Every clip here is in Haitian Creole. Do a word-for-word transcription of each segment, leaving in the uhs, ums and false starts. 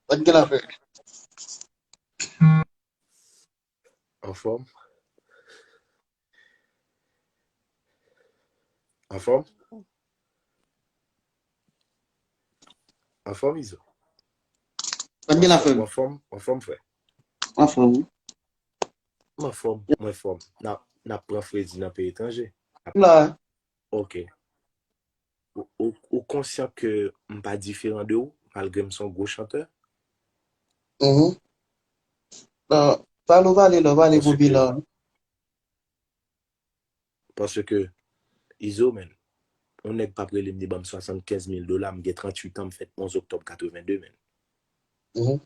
Sa k gen afè? Anfòm? Anfòm? Anfòm, Izo? Sa k gen afè? Anfòm, anfòm, frè? Anfòm, wi. M anfòm, mwen fòm. N ap, n ap pran fredi nan peyi etranje. M la. Ok. Ou, ou, ou konsyan ke m pa diferan de ou, malgre m se yon gwo chantè? Mhm. Non, pale ou pale la, ou pale Paske, konpi la. Paske, Izo, men, yon nèg p ap rele m, li ban m swasannkenz mil dola, m gen tranntuit an, m fèt onz oktòb katrevenndez, men. Mhm.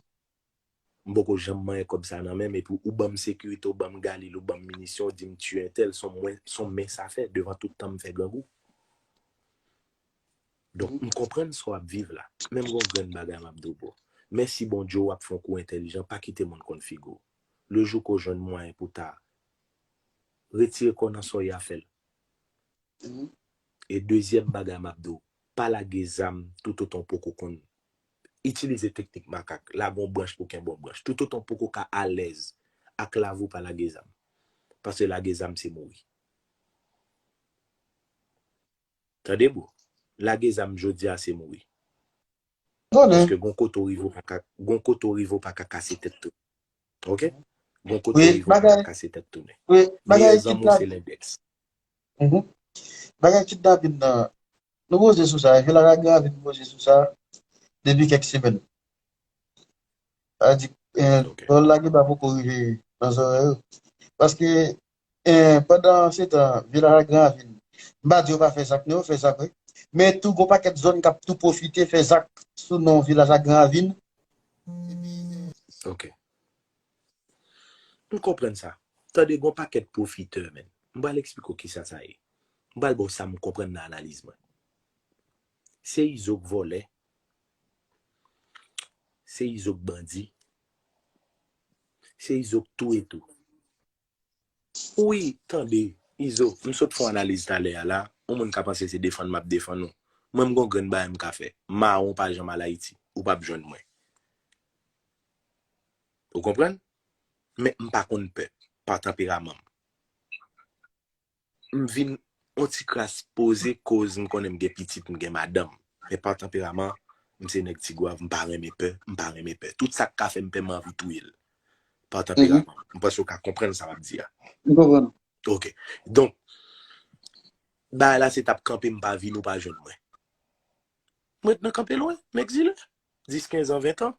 M poko janm manyen kòb sa nan men m, epi ou ban m sekirite, ou ban m galil, ou ban m minisyon, ou di m tiye entèl, se yon mwen, se yon men sa fè, devan tout tan m fè grangou. Donk, m konprann sa w ap viv la. Men m gon grenn bagay m ap di w, bro. Mèsi Bondye w ap fè yon kou entèlijan, pa kite moun konn figi w. Le jou ke w jwenn mwayen pou ta retire kò w nan sa w ye a, fè l. Mhm. E dezyèm bagay m ap di w, pa lage zam toutotan w poko konn itilize teknik makak, lage yon branch pou kenbe yon branch. Toutotan w poko ka alèz ak lavi w, pa lage zam. Paske lage zam se mouri. Tande, bro. Lage zam jodi a se mouri. Konnen. Paske gon kote w rive w pa ka, gon kote w rive w pa ka kase tèt tou. Ok? Gon kote w Wi, rive w pa ka bagay, kase tèt tounen. wi, bagay Meyè zanmi w se kidnapin. Lendèks. Mhm. Bagay kidnapin nan, nou poze sou sa, Vilaj ak Granvin poze sou sa depi kèk semèn. Sa di, eh, Ok. pawòl la genba poko rive nan zòrèy yo. Paske, eh, pandan se tan, Vilaj ak Granvin, m pa di yo pa fè zak, non, yo fè zak, wi. Men tou, gon pakèt zòn k ap tou pwofite fè zak sou non Vilaj ak Granvin. Ok. M konprann sa. Tande, gon pakèt pwofitè, men. M pral eksplike w kisa sa ye. M pral ba w sa m konprann nan analiz mwen. Se Izo k vòlè. Se Izo k bandi. Se Izo k touye tou. Wi, tande, Izo, m sot fè yon analiz talè a la, yon moun ka panse se defann m ap defann ou. Mwen, m gon grenn bagay m ka fè. Mawon pa janm al Ayiti, ou p ap jwenn mwen. Ou konprann? Men m pa konn pè, pa tanperaman m. M vin yon ti kras poze koz m konnen m gen pitit, m gen madanm. Men pa tanperaman, m se nèg Tigwav, m pa renmen pè, m pa renmen pè. Tout sa k ka fè m pè, m anvi touye l. Pa tanperaman. M panse w ka konprann sa m ap di a. M konprann. Ok. Donk, bagay la se t ap kanpe, m pa vin, ou pa jwenn mwen. Mwen ret nan kanpe lwen, m egzile. Dis, kenz an, ven an.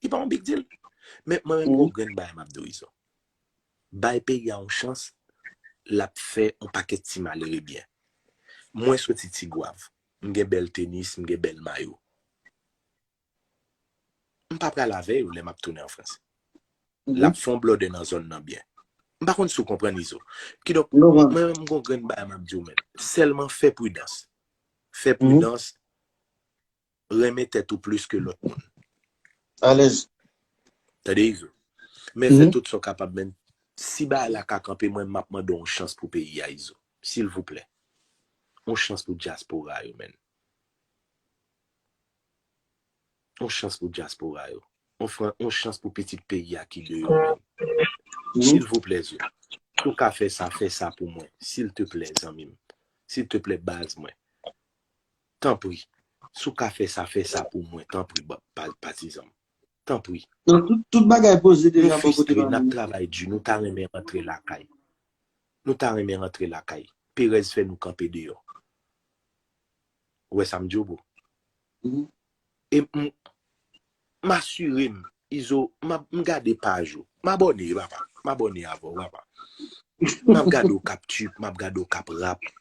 Li pa yon big deal. Men mwen menm, gon grenn bagay m ap di w, Izo. Bay peyi a yon chans, l ap fè yon pakèt ti malere byen. Mwen soti Tigwav. M gen bèl tenis, m gen bèl mayo. M pa pral avè yo lè m ap tounen an Frans. L ap fè yon blòdè nan zòn nan byen. M pa konn si w konprann, Izo. Kidonk, mwen menm, m gon grenn bagay m ap di w, men. Sèlman fè pridans. Fè pridans. Renmen tèt ou plis ke lòt moun. Alèz. Tande, Izo. Men fè tout sa w kapab, men si bagay la ka kanpe, mwen, m ap mande w yon chans pou peyi a, Izo. Silvouplè. Yon chans pou dyaspora yo, men. Yon chans pou dyaspora yo. Yon fran, yon chans pou pitit peyi a ki deyò, men. Silvouplè, Izo. Si w ka fè sa, fè sa pou mwen. Silteplè, zanmi m. Silteplè, baz mwen. Tanpri. Si w ka fè sa, fè sa pou mwen. Tanpri, ba- pa- patizan m. Tanpri. Donk, tout, tout bagay poze Nou deja bò kote fristre, pa n ap nou. Travay di, nou ta renmen rantre lakay. Nou ta renmen rantre lakay. Perèz fè nou kanpe deyò. Ou wè sa m di w, bro? Mhm. E m, m asire m, Izo, m ap- m gade paj ou. M abòne, papa. M abòne avè w, papa. M ap gade w k ap trip, m ap gade w k ap rap.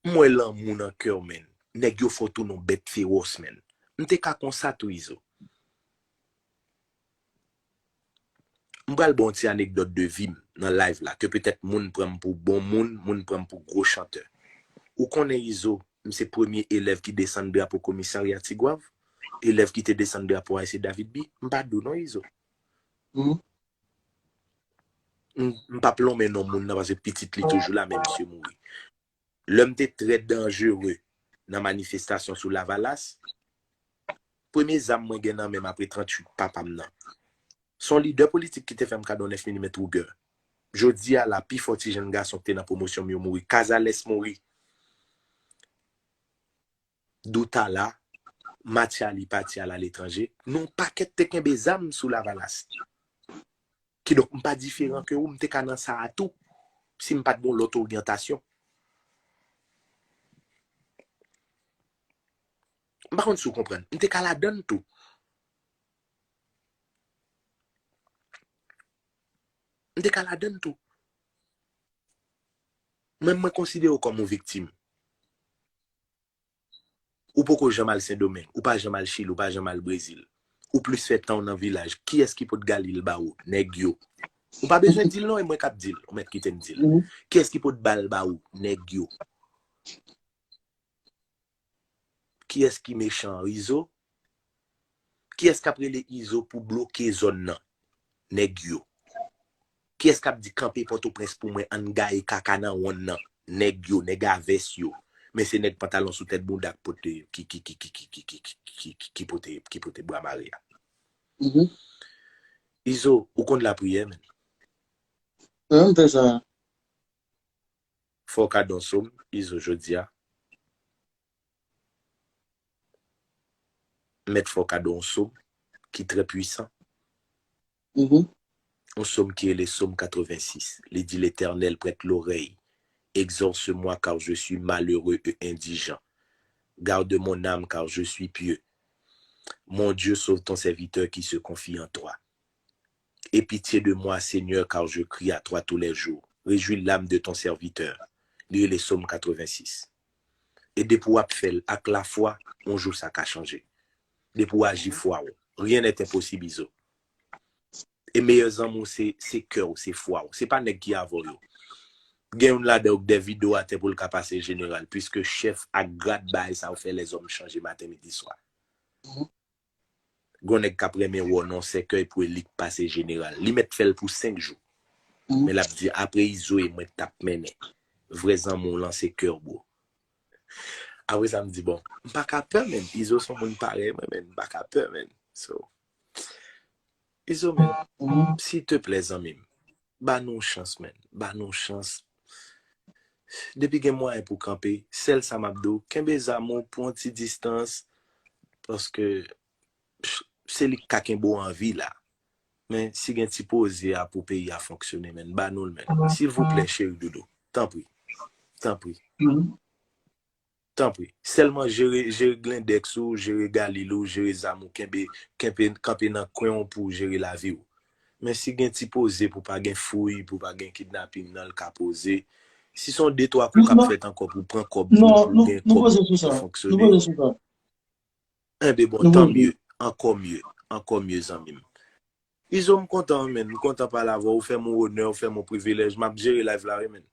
M wè lanmou nan kè w, men. Nèg yo fè w tounen yon bèt fewòs, men. M te ka konsa tou, Izo. M pral ba w yon ti anekdòt de vi m nan live la, ke petèt moun pran m pou bon moun, moun pran m pou gwo chantè. Ou konnen, Izo, m se premye elèv ki desann drapo komisarya Tigwav? Elèv ki te desann drapo a, se David B. M pa di w non, Izo. Mhm. M, m p ap lonmen non moun nan, paske pitit li toujou la, men misye mouri. Lè m te trè danjere nan manifestasyon sou Lavalas, Premye zam mwen gen nan men m apre tranntuit papa m nan. Se yon lidè politik ki te fè m kado nèf milimèt Ruger. Jodi a la, pi fò ti jenn gason ki te nan pwomosyon m yo mouri. Kazales mouri. Doutala, Mathiali pati al aletranje. Nou pakèt te kenbe zam sou Lavalas. Kidonk, m pa diferan ke ou, m te ka nan sa a tou, si m pa t gen yon lòt oryantasyon. M pa konn si w konprann. M te ka ladann tou. M te ka ladann tou. Mwen, mwen konsidere w kòm yon viktim. Ou poko janm al Sendomeng, ou pa janm al Chili, ou pa janm al Brezil. Ou plis fè tan w nan vilaj. Kiyès ki pot Galil ba ou? Nèg yo. Ou pa bezwen di l non, e mwen k ap di l. Ou mèt kite m di l. Kiyès ki pot bal ba ou? Nèg yo. Kiyès ki mechan? Izo? Kiyès k ap rele Izo pou bloke zòn nan? Nèg yo. Kiyès k ap di kanpe Pòtoprens pou mwen, ann gaye kaka nan wonn nan? Nèg yo, nèg a vès yo. Men se nèg pantalon sou tèt bounda k pote, ki, ki, ki, ki, ki, ki, ki, ki, ki, ki pote, ki pote bwa mare a. Izo, ou konn lapriyè, men. Mwen, m fè sa. Fò w ka don sòm, Izo, jodi a. Mèt fè w kado yon sòm ki trè pwisan. Yon sòm ki rele Sòm katrevensis. Li di, L'Éternel, prête l'oreille, exauce-moi, car je suis malheureux et indigent. Garde mon âme, car je suis pieux. Mon Dieu, sauve ton serviteur qui se confie en toi. Aie pitié de moi, Seigneur, car je crie à toi tous les jours. Réjouis l'âme de ton serviteur. Li rele Sòm katrevensis. E depi w ap fè l ak lafwa, yon jou sa ka chanje. Depi w aji fwa w, rien n'est impossible, Izo. E meyè zanmi w se, se kè w, se fwa w. Se pa nèg ki avè w yo. Gen youn ladan yo k dèyè rido atè pou l ka pase jeneral, piske chèf ak grad bagay sa yo fè lèzòm chanje maten, midi, swa. Gon nèg k ap renmen wè w nan sèkèy pou elit pase jeneral. Li mèt fè l pou senk jou. Men l ap di, apre Izo e mwen k t ap mennen. Vrè zanmi w lan se kè w, bro. Apre sa, m di, bon, m pa ka pè, men. Izo se yon moun parèy mwen, men. M pa ka pè, men. So, Izo, men, silteplè, zanmi m, ba nou yon chans, men. Ba nou yon chans. Depi gen mwayen pou kanpe, sèl sa m ap di w, kenbe zam ou, pran ti distans, paske se li k ka kenbe w an vi la. Men si gen ti poze a pou peyi a fonksyone, men, ba nou l, men. Silvouplè, cheri doudou. Tanpri. Tanpri. Tanpri. Sèlman jere, jere glendèks ou, jere galil ou, jere zam ou, kenbe, kenbe, kanpe nan kwen w pou w jere lavi w. Men si gen ti poze pou pa gen fouy, pou pa gen kidnaping nan, l ka poze. Si se yon de twa kou k ap fèt ankò pou pran kòb pou, pou gen kòb pou fonksyone. Enben bon, tan mye, ankò mye, ankò mye zanmi m. Izo, m kontan, men, m kontan pale avè w, ou fè m yon onè, ou fè m yon privilèj, m ap jere live la, wi, men.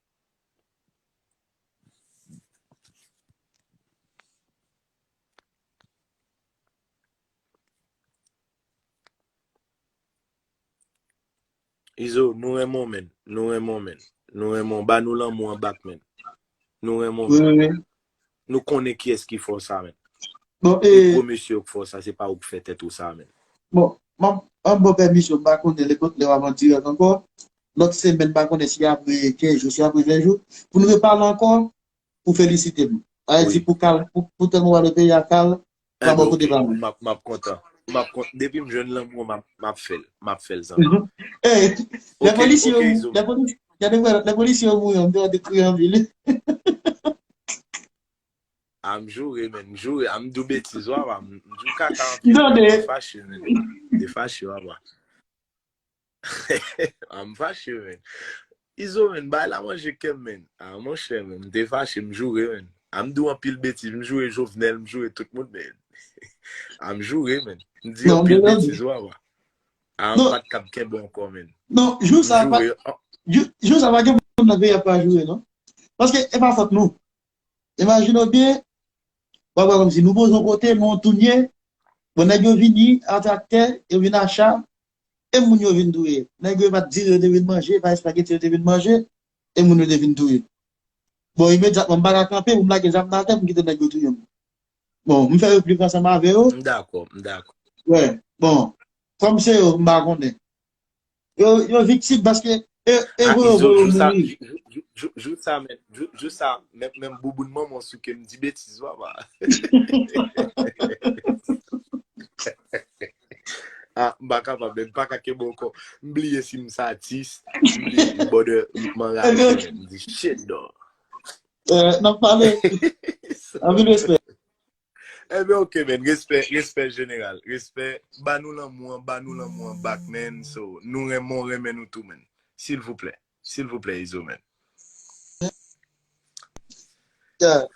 Izo, nou renmen w, men. Nou renmen w, men. Nou renmen w. Ba nou lanmou an bak, men. Nou renmen w, men. Nou konnen kiyès ki fè w sa, men. Bon, e pwomesye yo k fè w sa, se pa ou k fè tèt ou sa, men. Bon, m ap, m ap ba w pèmisyon, m pa konnen lè, lè w ap an dirèk ankò. Lòt semèn, m pa konnen si apre kenz jou, si apre ven jou, pou nou repale ankò, pou felisite m. Sa vle di pou Kal, pou, pou tèlman w ale peyi a Kal, pa bò kote pa mwen. M ap, m ap kontan. M ap kontan. Depi m jwenn lanmou, m ap, m ap fè l. M ap fè l, zanmi. Ey, lè polisye yo, lè polisye, gade, lè polisye yo mouri, m te kriye anpil. A, m joure, men, m joure. A, m di w betiz, w a, m di w kaka anpil, m te fache, men. M te fache, w a. A, m fache, men. Izo, men, bay la manje kè m, men. A, monchè, men, m te fache, m joure, men. A, m di w anpil betiz, m joure Jovenel, m joure tout moun, men. A, m joure, men. M di anpil betiz, w a. A, m pa t kab kenbe ankò, men. Non, jou sa, jou sa pa gen moun nan peyi a pa joure, non. Paske e pa fòt nou. Imajine w byen, w ap wè kòmsi nou poze yon kote, nou antounye, bon, nèg yo vini a traktè, yo vin a cha, e moun yo vin touye. Nèg yo pa t dire yo te vin manje, pa espageti yo te vin manje, e moun yo te vin touye. Bon, imedyatman, m pa ka kanpe pou m lage zam nan atè pou m kite nèg yo touye m. Bon, m fè yo plis ansanm avè yo. M dakò, m dakò. Wè, bon, kòm se yo, m pa konnen. Yo, yo viktim paske e, e Ah, voye Izo, voye jou sa, mouri. jou, jou, jou, jou sa, men, jou, jou sa, men, men bouboun manman sou ke m di betiz, papa. Ah, m pa kapab, men m pa ka kenbe ankò. M bliye si m satis, m bliye, bòdè, m anraje, men m di, shit, dog. Euh, n ap pale. Anpil respè. Ebyen, ok, men, respè, respè jeneral, respè, ba nou lanmou an, ba nou lanmou an back, man, so, nou renmen, renmen nou tou, man, silvouplè, silvouplè, Izo, man. Yeah.